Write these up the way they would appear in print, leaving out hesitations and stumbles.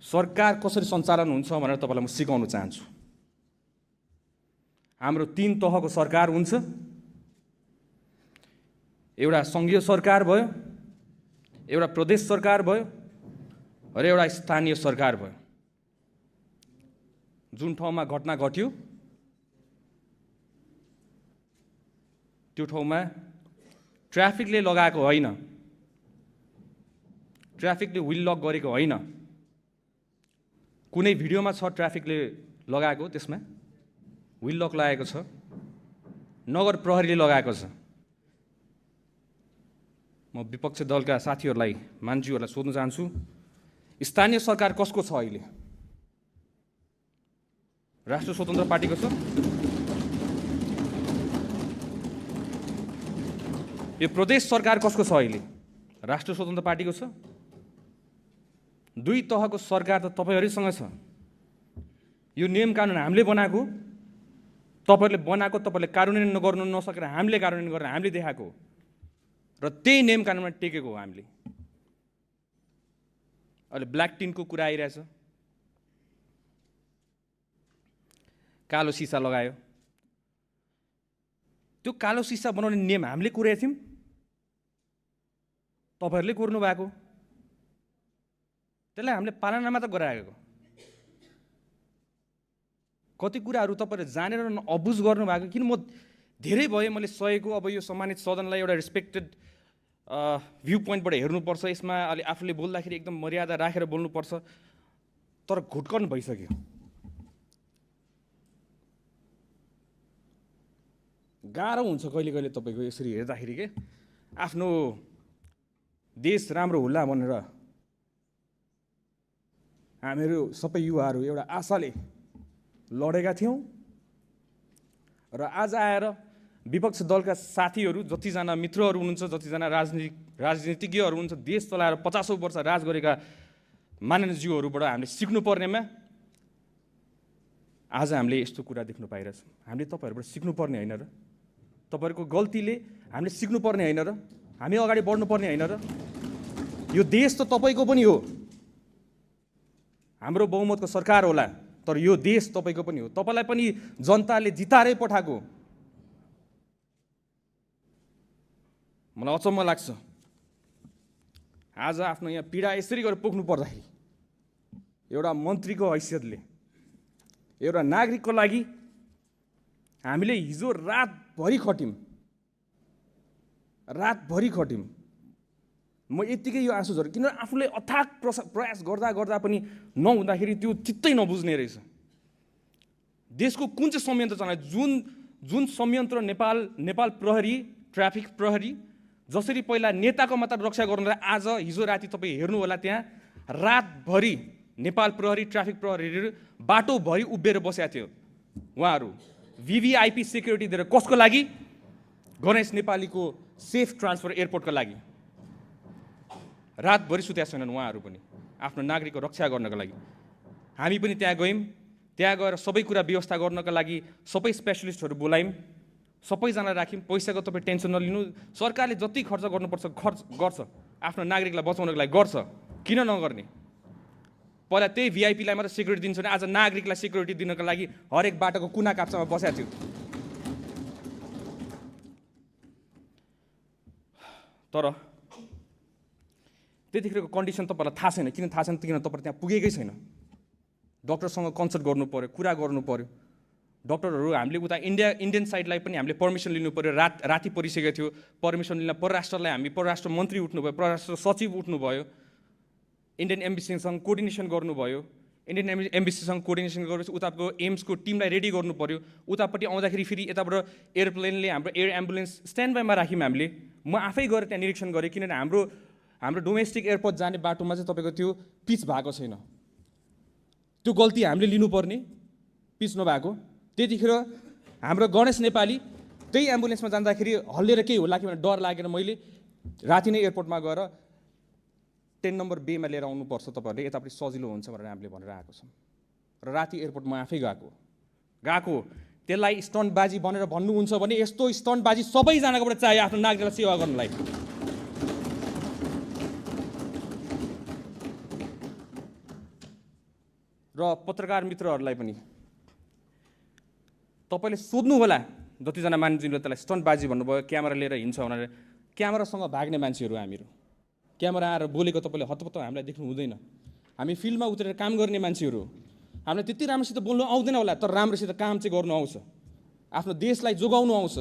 सरकार कसरी सञ्चालन हुन्छ भनेर तपाईलाई म सिकाउन चाहन्छु। हाम्रो 3 तहको सरकार हुन्छ। एउटा संघीय सरकार भयो, एउटा प्रदेश सरकार भयो र एउटा स्थानीय सरकार भयो। जुन ठाउँमा घटना घट्यो त्यो ठाउँमा ट्राफिकले लगाएको होइन, ट्राफिकले व्हील लक गरेको होइन। कुनै भिडियोमा छ ट्राफिकले लगाएको, त्यसमा व्हील लक लागेको छ, नगर प्रहरीले लगाएको छ। म विपक्षी दलका साथीहरूलाई, मान्छेहरूलाई सोध्न चाहन्छु, स्थानीय सरकार कसको छ अहिले? राष्ट्रिय स्वतन्त्र पार्टीको छ? यो प्रदेश सरकार कसको छ अहिले? राष्ट्रिय स्वतन्त्र पार्टीको छ? 2 तहको सरकार त तपाईहरुसँग छ। यो नियम कानुन हामीले बनाएको, तपाईहरुले बनाएको, तपाईले कार्यान्वयन गर्न नसकेर हामीले कार्यान्वयन गरेर हामीले देखाएको र त्यही नियम कानुनमा टेकेको हो हामीले। अहिले ब्ल्याक टिनको कुरा आइरहेछ, कालो सिसा लगायो। त्यो कालो सिसा बनाउने नियम हामीले कोरेका थियौं, तपाईहरुले कोर्नु भएको। त्यसलाई हामीले पालना मात्र गराएको। कति कुराहरू तपाईहरुले जानेर अबुझ गर्नु भएको। किन म धेरै भयो मैले सहेको। अब यो सम्मानित सदनलाई एउटा रेस्पेक्टेड भ्यू पोइन्टबाट हेर्नुपर्छ। यसमा अलि आफूले बोल्दाखेरि एकदम मर्यादा राखेर बोल्नुपर्छ, तर घुटकन भइसक्यो। गाह्रो हुन्छ कहिले कहिले तपाईको यसरी हेर्दाखेरि के आफ्नो देश राम्रो होला भनेर हामीहरू सबै युवाहरू एउटा आशाले लडेका थियौं र आज आएर विपक्ष दलका साथीहरू, जतिजना मित्रहरू हुनुहुन्छ, जतिजना राजनीतिज्ञहरू हुनुहुन्छ, देश चलाएर 50औं वर्ष राज गरेका माननीयज्यूहरूबाट हामीले सिक्नुपर्नेमा आज हामीले यस्तो कुरा देख्न पाइरहेछौँ। हामीले तपाईहरुबाट सिक्नुपर्ने हैन र? तपाईहरुको गल्तीले हामीले सिक्नुपर्ने हैन र? हामी अगाडि बढ्नुपर्ने हैन र? यो देश त तपाईको पनि हो। हाम्रो बहुमतको सरकार होला, तर यो देश तपाईको पनि हो। तपाईलाई पनि जनताले जितारै पठाएको। मलाई अचम्म लाग्छ, आज आफ्नो यहाँ पीडा यसरी गरेर पोख्नु पर्दाखेरि एउटा मन्त्रीको हैसियतले, एउटा नागरिकको लागि हामीले हिजो रातभरि खट्यौं। म यतिकै यो आँसु झर्यो, किनभने आफूले अथाक प्रयास गर्दा गर्दा पनि नहुँदाखेरि त्यो चित्तै नबुझ्ने रहेछ। देशको कुन चाहिँ संयन्त्र चलायो? जुन संयन्त्र नेपाल प्रहरी, ट्राफिक प्रहरी जसरी पहिला नेताको मात्र रक्षा गर्नुलाई, आज हिजो राति तपाईँ हेर्नु होला, त्यहाँ रातभरि नेपाल प्रहरी, ट्राफिक प्रहरीहरू बाटोभरि उभिएर बसेका थियो। उहाँहरू VVIP सेक्युरिटी दिएर कसको लागि? गणेश नेपालीको सेफ ट्रान्सफर एयरपोर्टको लागि। रातभरि सुतेका छैनन् उहाँहरू पनि आफ्नो नागरिकको रक्षा गर्नको लागि। हामी पनि त्यहाँ गयौँ। त्यहाँ गएर सबै कुरा व्यवस्था गर्नको लागि सबै स्पेशलिस्टहरू बोलायौँ, सबैजना राख्यौँ। पैसाको तपाईँ टेन्सन नलिनु, सरकारले जति खर्च गर्नुपर्छ गर्छ, आफ्नो नागरिकलाई बचाउनको लागि गर्छ। किन नगर्ने? पहिला त्यही VIPलाई मात्र सेक्युरिटी दिन्छ भने आज नागरिकलाई सेक्युरिटी दिनको लागि हरेक बाटोको कुना काप्चामा बसेको थियो। तर त्यतिखेरको कन्डिसन तपाईलाई थाहा छैन। किन थाहा छैन? किन तपाईँ त्यहाँ पुगेकै छैन। डक्टरसँग कन्सल्ट गर्नु पर्यो, कुरा गर्नु पर्यो। डक्टरहरू हामीले उता इन्डियन साइडलाई पनि हामीले पर्मिसन लिनु पर्यो। राति परिसकेको थियो, पर्मिसन लिन परराष्ट्रलाई हामी परराष्ट्र मन्त्री उठ्नुभयो, परराष्ट्र सचिव उठ्नुभयो, इन्डियन एम्बेसीसँग कोर्डिनेसन गर्नुभयो। इन्डियन एम्बेसीसँग कोर्डिनेसन गरेपछि उताको एम्सको टिमलाई रेडी गर्नु पर्यो। उतापट्टि आउँदाखेरि फेरि यताबाट एयरप्लेनले हाम्रो एयर एम्बुलेन्स स्ट्यान्ड बाईमा राख्यौँ हामीले। म आफै गएर त्यहाँ निरीक्षण गरेँ, किनभने हाम्रो डोमेस्टिक एयरपोर्ट जाने बाटोमा चाहिँ तपाईँको त्यो पिच भएको छैन। त्यो गल्ती हामीले लिनुपर्ने, पिच नभएको। त्यतिखेर हाम्रो गणेश नेपाली त्यही एम्बुलेन्समा जाँदाखेरि हल्लिएर केही होला कि भनेर डर लागेर मैले राति नै एयरपोर्टमा गएर 10 नम्बर बेमा लिएर आउनुपर्छ तपाईँहरूले, यतापट्टि सजिलो हुन्छ भनेर हामीले भनेर आएको छौँ। र राति एयरपोर्टमा आफै गएको। त्यसलाई स्टन्टबाजी भनेर भन्नुहुन्छ भने यस्तो स्टन्टबाजी सबैजनाकोबाट चाहियो आफ्नो नागरिकलाई सेवा गर्नलाई। र पत्रकार मित्रहरूलाई पनि तपाईँले सोध्नु होला, जतिजना मान्छेले त्यसलाई स्टन्टबाजी भन्नुभयो, क्यामेरा लिएर हिँड्छ भनेर। क्यामेरासँग भाग्ने मान्छेहरू हामीहरू, क्यामेरा आएर बोलेको तपाईँले हतपत्त हामीलाई देख्नु हुँदैन। हामी फिल्डमा उत्रेर काम गर्ने मान्छेहरू, हामीलाई त्यति राम्रोसित बोल्नु आउँदैन होला, तर राम्रोसित काम चाहिँ गर्नु आउँछ, आफ्नो देशलाई जोगाउनु आउँछ।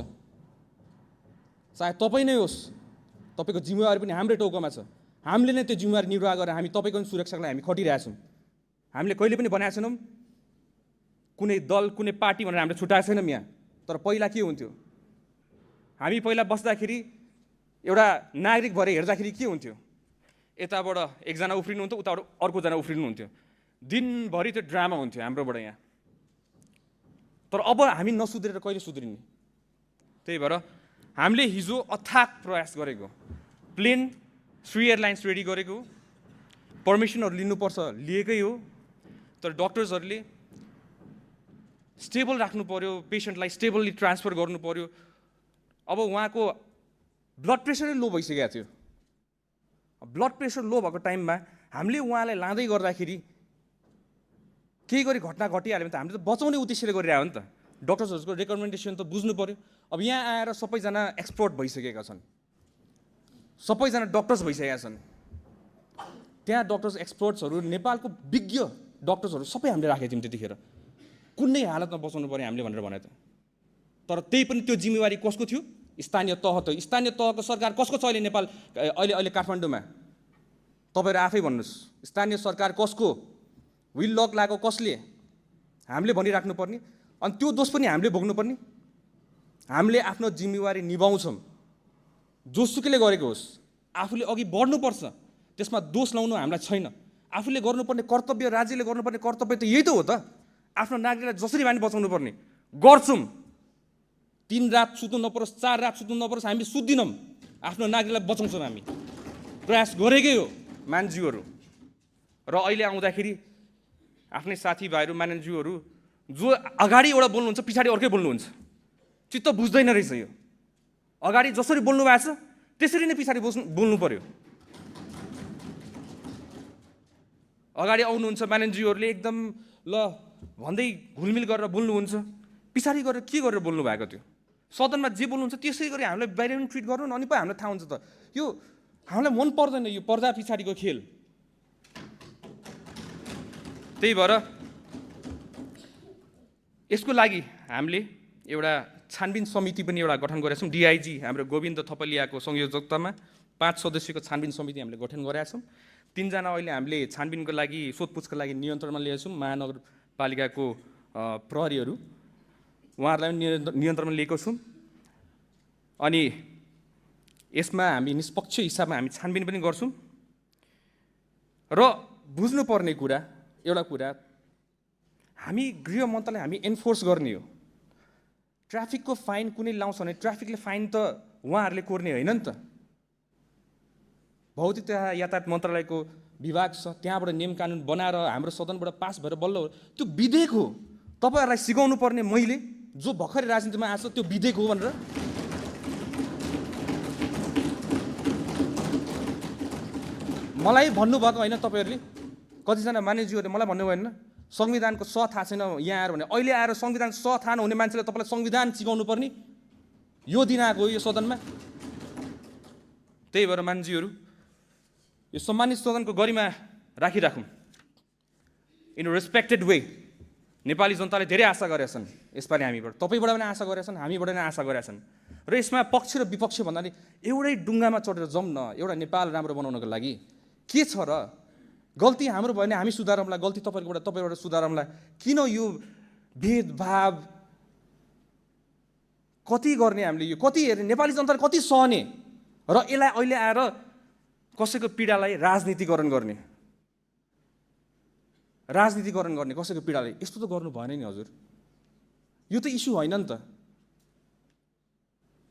चाहे तपाईँ नै होस्, तपाईँको जिम्मेवारी पनि हाम्रै टाउकोमा छ। हामीले नै त्यो जिम्मेवारी निर्वाह गरेर हामी तपाईँको पनि सुरक्षाको लागि हामी खटिरहेछौँ। हामीले कहिले पनि भनेको छैनौँ कुनै दल कुनै पार्टी भनेर हामीले छुट्याएको छैनौँ यहाँ। तर पहिला के हुन्थ्यो, हामी पहिला बस्दाखेरि एउटा नागरिक भएर हेर्दाखेरि के हुन्थ्यो, यताबाट एकजना उफ्रिनुहुन्थ्यो, उताबाट अर्कोजना उफ्रिनुहुन्थ्यो, दिनभरि त्यो ड्रामा हुन्थ्यो हाम्रोबाट यहाँ। तर अब हामी नसुध्रेर कहिले सुध्रिने? त्यही भएर हामीले हिजो अथाक प्रयास गरेको, प्लेन श्री एयरलाइन्स रेडी गरेको, पर्मिसनहरू लिनुपर्छ लिएकै हो, तर डक्टर्सहरूले स्टेबल राख्नु पर्यो, पेसेन्टलाई स्टेबल्ली ट्रान्सफर गर्नु पर्यो। अब उहाँको ब्लड प्रेसरै लो भइसकेको थियो। ब्लड प्रेसर लो भएको टाइममा हामीले उहाँलाई लाँदै गर्दाखेरि केही गरी घटना घटिहाल्यो भने त हामीले त बचाउने उद्देश्यले गरिरहेको हो नि त। डक्टर्सहरूको रेकमेन्डेसन त बुझ्नु पर्यो। अब यहाँ आएर सबैजना एक्सपर्ट भइसकेका छन्, सबैजना डक्टर्स भइसकेका छन्। त्यहाँ डक्टर्स एक्सपर्ट्सहरू, नेपालको विज्ञ डक्टर्सहरू सबै हामीले राखेको थियौँ त्यतिखेर। कुनै हालतमा बचाउनु पर्यो हामीले भनेर भने त। तर त्यही पनि त्यो जिम्मेवारी कसको थियो? स्थानीय तह त। स्थानीय तहको सरकार कसको छ अहिले नेपाल अहिले काठमाडौँमा? तपाईँहरू आफै भन्नुहोस्, स्थानीय सरकार कसको? विल लक लागेको कसले? हामीले भनिराख्नुपर्ने। अनि त्यो दोष पनि हामीले भोग्नुपर्ने। हामीले आफ्नो जिम्मेवारी निभाउँछौँ, जोसुकैले गरेको होस्। आफूले अघि बढ्नुपर्छ, त्यसमा दोष लाउनु हामीलाई छैन। आफूले गर्नुपर्ने कर्तव्य, राज्यले गर्नुपर्ने कर्तव्य त यही त हो त। आफ्नो नागरिकलाई जसरी हामी बचाउनु पर्ने गर्छौँ। 3 रात सुत्नु नपरोस्, 4 रात सुत्नु नपरोस्, हामी सुत्दिनौँ। आफ्नो नागरिकलाई बचाउँछौँ, हामी प्रयास गरेकै हो मान्छेहरू। र अहिले आउँदाखेरि आफ्नै साथीभाइहरू मान्छेहरू जो अगाडि एउटा बोल्नुहुन्छ पछाडि अर्कै बोल्नुहुन्छ, चित्त बुझ्दैन रहेछ यो। अगाडि जसरी बोल्नु भएको छ त्यसरी नै पछाडि बोल्नु पर्यो। अगाडि आउनुहुन्छ मान्छेहरूले एकदम ल भन्दै घुलमिल गरेर बोल्नुहुन्छ, पछाडि गरेर के गरेर बोल्नु भएको थियो? सदनमा जे बोल्नुहुन्छ त्यसै गरी हामीलाई बाहिर पनि ट्रिट गर्नु न, अनि पो हामीलाई थाहा हुन्छ त। यो हामीलाई मन पर्दैन, यो पर्दा पछाडिको खेल। त्यही भएर यसको लागि हामीले एउटा छानबिन समिति पनि एउटा गठन गरेका छौँ। डिआइजी हाम्रो गोविन्द थपलियाको संयोजकतामा 5 सदस्यको छानबिन समिति हामीले गठन गरेका छौँ। 3 जना अहिले हामीले छानबिनको लागि सोधपुछको लागि नियन्त्रणमा लिएका छौँ। महानगरपालिकाको प्रहरीहरू, उहाँहरूलाई पनि नियन्त्रणमा लिएको छौँ। अनि यसमा हामी निष्पक्ष हिसाबमा हामी छानबिन पनि गर्छौँ। र बुझ्नुपर्ने कुरा एउटा कुरा, हामी गृह मन्त्रालय हामी एन्फोर्स गर्ने हो। ट्राफिकको फाइन कुनै लाउँछ भने ट्राफिकले फाइन त उहाँहरूले कोर्ने होइन नि त। भौतिक तथा यातायात मन्त्रालयको विभाग छ, त्यहाँबाट नियम कानुन बनाएर हाम्रो सदनबाट पास भएर बल्ल त्यो विधेयक हो। तपाईँहरूलाई सिकाउनु पर्ने मैले, जो भर्खरै राजनीतिमा आएको छ, त्यो विधेयक हो भनेर। मलाई भन्नुभएको होइन तपाईँहरूले, कतिजना मानिसहरूले मलाई भन्नुभयो होइन संविधानको स थाहा छैन यहाँ आएर भने। अहिले आएर संविधान स थाहा नहुने मान्छेले तपाईँलाई संविधान सिकाउनु पर्ने यो दिन आएको हो यो सदनमा। त्यही भएर मान्छेहरू यो सम्मानित सदनको गरिमा राखिराखौँ इन रेस्पेक्टेड वे। नेपाली जनताले धेरै आशा गरेका छन् यसपालि हामीबाट, तपाईँबाट पनि आशा गरेका छन्, हामीबाट पनि आशा गरेका छन्। र यसमा पक्ष र विपक्ष भन्नाले एउटै डुङ्गामा चढेर जाउँ न, एउटा नेपाल राम्रो बनाउनको लागि। के छ र? गल्ती हाम्रो भयो भने हामी सुधारौँला, गल्ती तपाईँबाट सुधारौँला। किन यो भेदभाव कति गर्ने हामीले? यो कति हेर्ने? नेपाली जनताले कति सहने? र यसलाई अहिले आएर कसैको पीडालाई राजनीतिकरण गर्ने कसैको पीडालाई, यस्तो त गर्नु भएन नि हजुर। यो त इस्यु होइन नि त।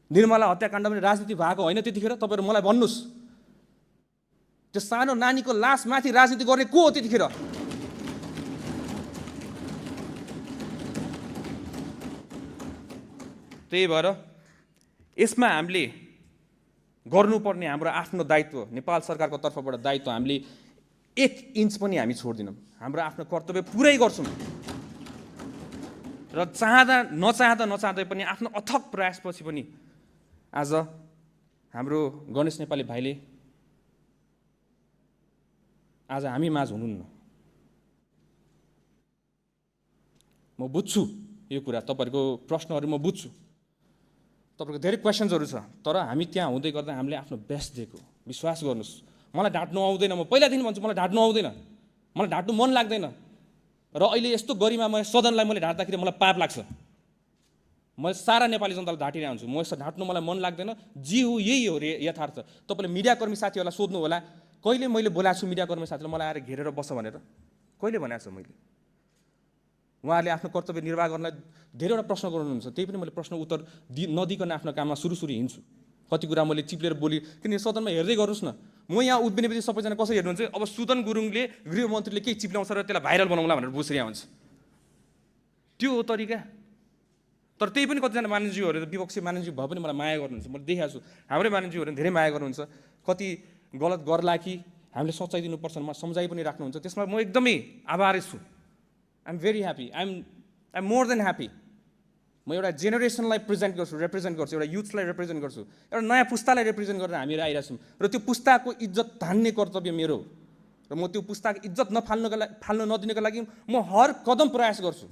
निर्मला हत्याकाण्ड पनि राजनीति भएको होइन त्यतिखेर? तपाईँहरू मलाई भन्नुहोस्, त्यो सानो नानीको लास माथि राजनीति गर्ने को हो त्यतिखेर? त्यही भएर यसमा हामीले गर्नुपर्ने हाम्रो आफ्नो दायित्व, नेपाल सरकारको तर्फबाट दायित्व हामीले 1 इन्च पनि हामी छोड्दिनौँ। हाम्रो आफ्नो कर्तव्य पुरै गर्छौँ र नचाहँदै पनि आफ्नो अथक प्रयासपछि पनि आज हाम्रो गणेश नेपाली भाइले आज हामी माझ हुनुहुन्न। म बुझ्छु यो कुरा, तपाईँहरूको प्रश्नहरू म बुझ्छु, तपाईँको धेरै क्वेसन्सहरू छ, तर हामी त्यहाँ हुँदै गर्दा हामीले आफ्नो बेस्ट दिएको। विश्वास गर्नुहोस्, मलाई ढाँट्नु आउँदैन। म पहिलादेखि भन्छु मलाई ढाँट्नु आउँदैन, मलाई ढाँट्नु मन लाग्दैन। र अहिले यस्तो गरिमामय सदनलाई मैले ढाँट्दाखेरि मलाई पाप लाग्छ। मैले सारा नेपाली जनतालाई ढाँटिरहेको हुन्छु। म यस्तो ढाँट्नु मलाई मन लाग्दैन। जी हो, यही हो यथार्थ। तपाईँले मिडियाकर्मी साथीहरूलाई सोध्नु होला, कहिले मैले बोलाएको छु मिडियाकर्मी साथीलाई मलाई आएर घेरेर बस भनेर? कहिले भनेको छु मैले? उहाँहरूले आफ्नो कर्तव्य निर्वाह गर्नलाई धेरैवटा प्रश्न गर्नुहुन्छ, त्यही पनि मैले प्रश्न उत्तर नदिकन आफ्नो काममा सुरु हिँड्छु। कति कुरा मैले चिप्लेर बोली, किन सदनमा हेर्दै गर्नुहोस् न। म यहाँ उभिनेपछि सबैजना कसरी हेर्नुहुन्छ, अब सुदन गुरुङले गृहमन्त्रीले केही चिप्ल्याउँछ र त्यसलाई भाइरल बनाउँला भनेर बुझिरहेको हुन्छ। त्यो हो तरिका। तर त्यही पनि कतिजना मानिसज्यूहरूले त विपक्षी मानिसज्यू भए पनि मलाई माया गर्नुहुन्छ। मैले देखाएको छु हाम्रै मानिसज्यूहरूले धेरै माया गर्नुहुन्छ। कति गलत गर्ला कि हामीले सच्चाइ दिनुपर्छ म सम्झाइ पनि राख्नुहुन्छ। त्यसमा म एकदमै आभारी छु। I'm very happy, I'm more than happy. म एउटा जेनेरेसनलाई रिप्रेजेन्ट गर्छु, एउटा युथलाई रिप्रेजेन्ट गर्छु, एउटा नयाँ पुस्तालाई रिप्रेजेन्ट गरेर हामीहरू आइरहेको छौँ। र त्यो पुस्ताको इज्जत धान्ने कर्तव्य मेरो हो। र म त्यो पुस्ताको इज्जत फाल्न नदिनको लागि म हर कदम प्रयास गर्छु।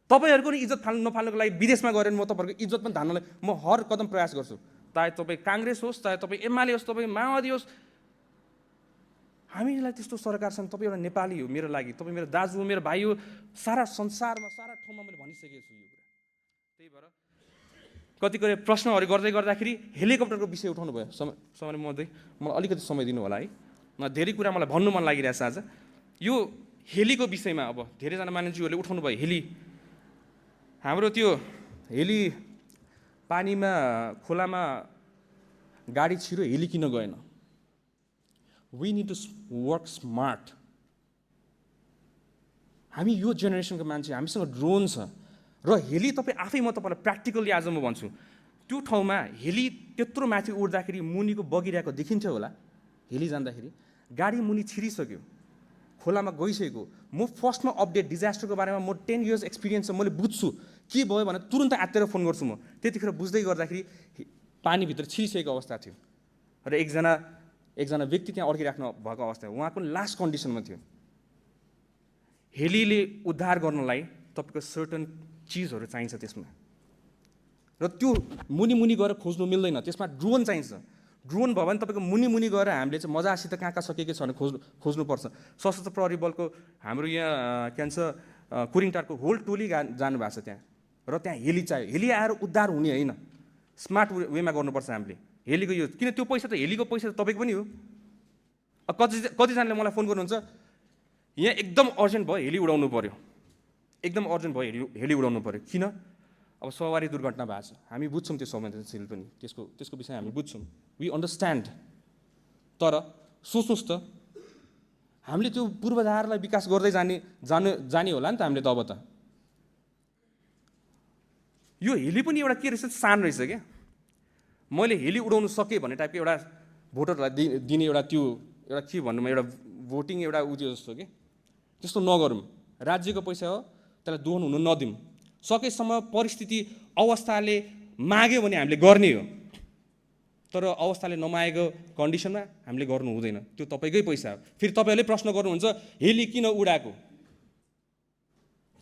तपाईँहरूको नि इज्जत नफाल्नको लागि विदेशमा गएर म तपाईँहरूको इज्जत पनि धान्नलाई म हर कदम प्रयास गर्छु। चाहे तपाईँ काङ्ग्रेस होस्, चाहे तपाईँ एमाले होस्, तपाईँ माओवादी होस्, हामीलाई त्यस्तो सरकार छन्। तपाईँ एउटा नेपाली हो मेरो लागि, तपाईँ मेरो दाजु हो, मेरो भाइ हो। सारा संसारमा सारा ठाउँमा मैले भनिसकेको छु यो कुरा। त्यही भएर कतिपय प्रश्नहरू गर्दाखेरि हेलिकप्टरको विषय उठाउनु भयो। समय मलाई अलिकति समय दिनु होला है। धेरै कुरा मलाई भन्नु मन लागिरहेछ आज। यो हेलीको विषयमा अब धेरैजना मानिसहरूले उठाउनु भयो। हेली, हाम्रो त्यो हेली पानीमा खोलामा गाडी छिरो हेली किन गएन? We need to work smart. हामी यो जेनेरेसनको मान्छे, हामीसँग ड्रोन छ र हेली तपाईँ आफै म तपाईँलाई प्र्याक्टिकली आज म भन्छु, त्यो ठाउँमा हेली त्यत्रो माथि उड्दाखेरि मुनिको बगिरहेको देखिन्थ्यो होला। हेली जाँदाखेरि गाडी मुनि छिरिसक्यो, खोलामा गइसकेको। म फर्स्टमा अपडेट डिजास्टरको बारेमा म 10 years एक्सपिरियन्स छ, मैले बुझ्छु के भयो भने तुरन्त आत्तेर फोन गर्छु म। त्यतिखेर बुझ्दै गर्दाखेरि पानीभित्र छिरिसकेको अवस्था थियो र एकजना व्यक्ति त्यहाँ अड्किराख्नु भएको अवस्था, उहाँ पनि लास्ट कन्डिसनमा थियो। हेलीले उद्धार गर्नलाई तपाईँको सर्टन चिजहरू चाहिन्छ त्यसमा, र त्यो मुनि गएर खोज्नु मिल्दैन। त्यसमा ड्रोन चाहिन्छ। ड्रोन भयो भने तपाईँको मुनि गएर हामीले चाहिँ मजासित कहाँ सकेको छ भने खोज्नुपर्छ। सशस्त्र प्रहरी बलको हाम्रो यहाँ के भन्छ कुरिङटारको होल टोली जानुभएको छ त्यहाँ, र त्यहाँ हेली चाहियो। हेली आएर उद्धार हुने होइन, स्मार्ट वेमा गर्नुपर्छ हामीले हेलीको युज। किन त्यो पैसा त हेलीको पैसा त तपाईँको पनि हो। कतिजनाले मलाई फोन गर्नुहुन्छ, यहाँ एकदम अर्जेन्ट भयो हेली उडाउनु पऱ्यो, एकदम अर्जेन्ट भयो हेली उडाउनु पऱ्यो। किन? अब सवारी दुर्घटना भएको छ, हामी बुझ्छौँ त्यो संवेदनशील पनि, त्यसको विषय हामी बुझ्छौँ, वी अन्डरस्ट्यान्ड। तर सोच्नुहोस् त, हामीले त्यो पूर्वाधारलाई विकास गर्दै जाने होला नि त हामीले त। अब त यो हेली पनि एउटा के रहेछ, सान रहेछ क्या। मैले हेली उडाउनु सकेँ भन्ने टाइपको एउटा भोटरलाई दिने एउटा त्यो एउटा के भन्नुमा एउटा भोटिङ एउटा उयो जस्तो के, त्यस्तो नगरौँ। राज्यको पैसा हो, त्यसलाई दोहन हुन नदिउँ। सकेसम्म परिस्थिति अवस्थाले माग्यो भने हामीले गर्ने हो, तर अवस्थाले नमागेको कन्डिसनमा हामीले गर्नु हुँदैन। त्यो तपाईँकै पैसा हो। फेरि तपाईँहरूले प्रश्न गर्नुहुन्छ हेली किन उडाएको?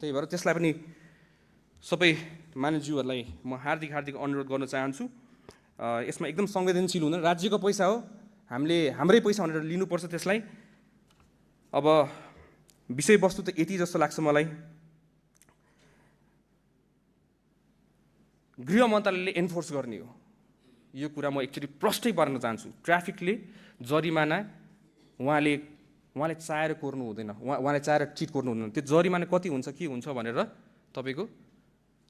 त्यही भएर त्यसलाई पनि सबै मानिसज्यूहरूलाई म हार्दिक अनुरोध गर्न चाहन्छु, यसमा एकदम संवेदनशील हुँदैन। राज्यको पैसा हो, हामीले हाम्रै पैसा भनेर लिनुपर्छ त्यसलाई। अब विषयवस्तु त यति जस्तो लाग्छ मलाई। गृह मन्त्रालयले एन्फोर्स गर्ने हो यो कुरा, म एकचोटि प्रष्टै पार्न चाहन्छु। ट्राफिकले जरिमाना उहाँले चाहेर कोर्नु हुँदैन, उहाँले चाहेर चिट कोर्नु हुँदैन। त्यो जरिमाना कति हुन्छ के हुन्छ भनेर तपाईँको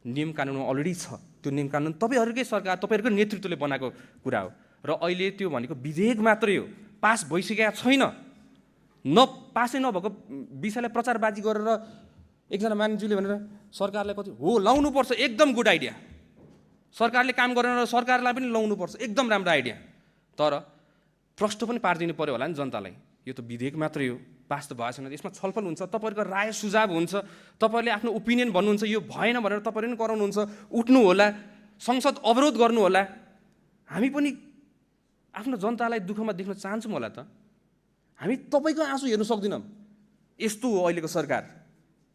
नियम कानुनमा अलरेडी छ। त्यो नियम कानुन तपाईँहरूकै सरकार, तपाईँहरूकै नेतृत्वले बनाएको कुरा हो। र अहिले त्यो भनेको विधेयक मात्रै हो, पास भइसकेका छैन। पासै नभएको विषयलाई प्रचारबाजी गरेर एकजना मानिसले भनेर सरकारलाई कति हो लाउनुपर्छ, एकदम गुड आइडिया। सरकारले काम गरेन र सरकारलाई पनि लाउनुपर्छ, एकदम राम्रो आइडिया। तर प्रश्न पनि पारिदिनु पर्यो होला नि जनतालाई। यो त विधेयक मात्रै हो, पास त भएको छैन। यसमा छलफल हुन्छ, तपाईँहरूको राय सुझाव हुन्छ, तपाईँहरूले आफ्नो ओपिनियन भन्नुहुन्छ, यो भएन भनेर तपाईँहरूले पनि कराउनुहुन्छ, उठ्नु होला, संसद अवरोध गर्नु होला। हामी पनि आफ्नो जनतालाई दुःखमा देख्न चाहन्छौँ होला त। हामी तपाईँको आँसु हेर्नु सक्दैनौँ। यस्तो हो अहिलेको सरकार।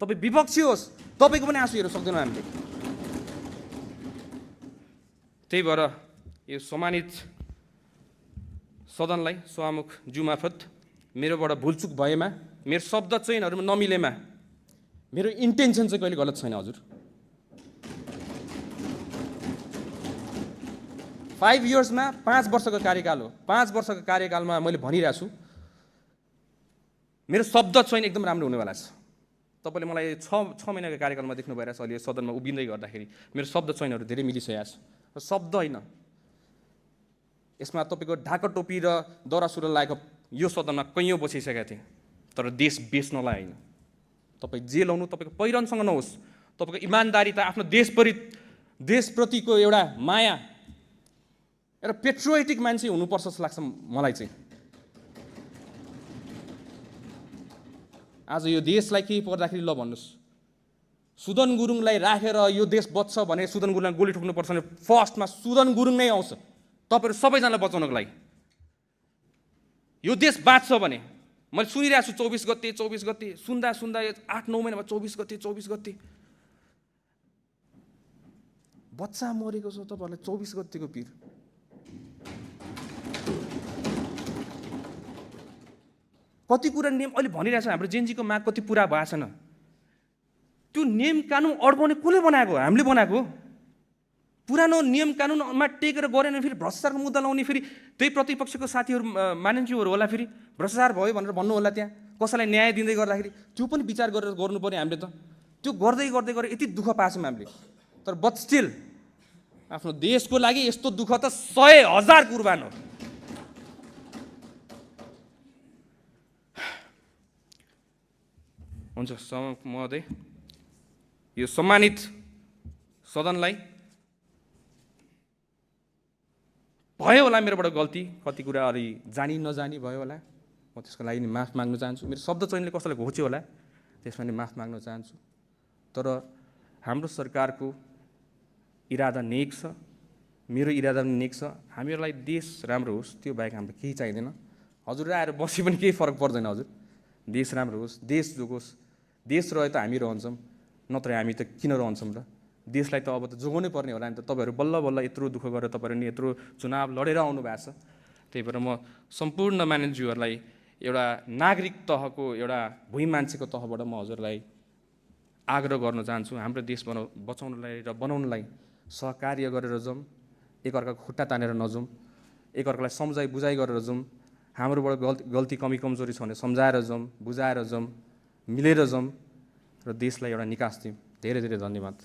तपाईँ विपक्षी होस्, तपाईँको पनि आँसु हेर्नु सक्दैनौँ हामीले। त्यही भएर यो सम्मानित सदनलाई सभामुख ज्यू मार्फत मेरोबाट भुलचुक भएमा, मेरो शब्द चयनहरूमा नमिलेमा, मेरो इन्टेन्सन चाहिँ कहिले गलत छैन हजुर। 5 इयर्समा 5 वर्षको कार्यकाल हो। 5 वर्षको कार्यकालमा मैले भनिरहेको छु, मेरो शब्द चयन एकदम राम्रो हुनेवाला छ। तपाईँले मलाई 6 महिनाको कार्यकालमा देख्नु भइरहेछ अहिले सदनमा उभिँदै गर्दाखेरि मेरो शब्द चयनहरू धेरै मिलिसकेको छ। र शब्द होइन, यसमा तपाईँको ढाका टोपी र दौरा सुरुवाल लागेको यो सदनमा कैयौँ बसिसकेका थिएँ, तर देश बेच्नलाई होइन। तपाईँ जे लाउनु तपाईँको पहिरनसँग नहोस्, तपाईँको इमान्दारिता, आफ्नो देशप्रतिको एउटा माया, एउटा पेट्रियोटिक मान्छे हुनुपर्छ जस्तो लाग्छ मलाई चाहिँ। आज यो देशलाई केही पर्दाखेरि ल भन्नुहोस्, सुदन गुरुङलाई राखेर यो देश बच्छ भने सुदन गुरुङलाई गोली ठोक्नुपर्छ भने फर्स्टमा सुदन गुरुङ नै आउँछ तपाईँहरू सबैजनालाई बचाउनको लागि। यो देश बाँच्छ भने मैले सुनिरहेको छु 24 गते सुन्दा 8-9 महिनामा 24 गते बच्चा मरेको छ। तपाईँहरूलाई 24 गतेको पिर। कति कुरा नियम अहिले भनिरहेछ, हाम्रो जेनजीको माग कति पुरा भएको छैन। त्यो नियम कानुन अड्काउने कसले बनाएको? हामीले बनाएको। पुरानो नियम कानुनमा टेकेर गरेन फेरि भ्रष्टाचारको मुद्दा लाउने, फेरि त्यही प्रतिपक्षको साथीहरू मानिन्थ्योहरू होला, फेरि भ्रष्टाचार भयो भनेर भन्नु होला, त्यहाँ कसैलाई न्याय दिँदै गर्दाखेरि त्यो पनि विचार गरेर गर्नु पर्यो हामीले त। त्यो गर्दै यति दुःख पाछौँ हामीले। तर बट स्टिल आफ्नो देशको लागि यस्तो दुःख त 100,000 कुर्बान हो। हुन्छ महोदय, यो सम्मानित सदनलाई भयो होला मेरोबाट गल्ती, कति कुरा अलि जानी नजानी भयो होला, म त्यसको लागि नि माफ माग्न चाहन्छु। मेरो शब्द चयनले कसैलाई घोच्यो होला, त्यसमा नि माफ माग्न चाहन्छु। तर हाम्रो सरकारको इरादा नेक छ, मेरो इरादा पनि नेक छ। हामीहरूलाई देश राम्रो होस्, त्यो बाहेक हाम्रो केही चाहिँदैन। हजुर आएर बसी पनि केही फरक पर्दैन हजुर। देश राम्रो होस्, देश जोगोस्। देश रहे त हामी रहन्छौँ, नत्र हामी त किन रहन्छौँ र? देशलाई त अब त जोगाउनै पर्ने होला नि त। तपाईँहरू बल्ल यत्रो दुःख गरेर तपाईँहरू नि यत्रो चुनाव लडेर आउनु भएको छ। त्यही भएर म सम्पूर्ण मानिसहरूलाई एउटा नागरिक तहको, एउटा भुइँ मान्छेको तहबाट म हजुरलाई आग्रह गर्न चाहन्छु, हाम्रो देश बचाउनलाई र बनाउनलाई सहकार्य गरेर जाउँ, एकअर्काको खुट्टा तानेर नजाउँ, एकअर्कालाई सम्झाइ बुझाइ गरेर जाउँ। हाम्रोबाट गल्ती कमी कमजोरी छ भने सम्झाएर जाउँ, बुझाएर जाउँ, मिलेर जाउँ र देशलाई एउटा निकास दिउँ। धेरै धेरै धन्यवाद।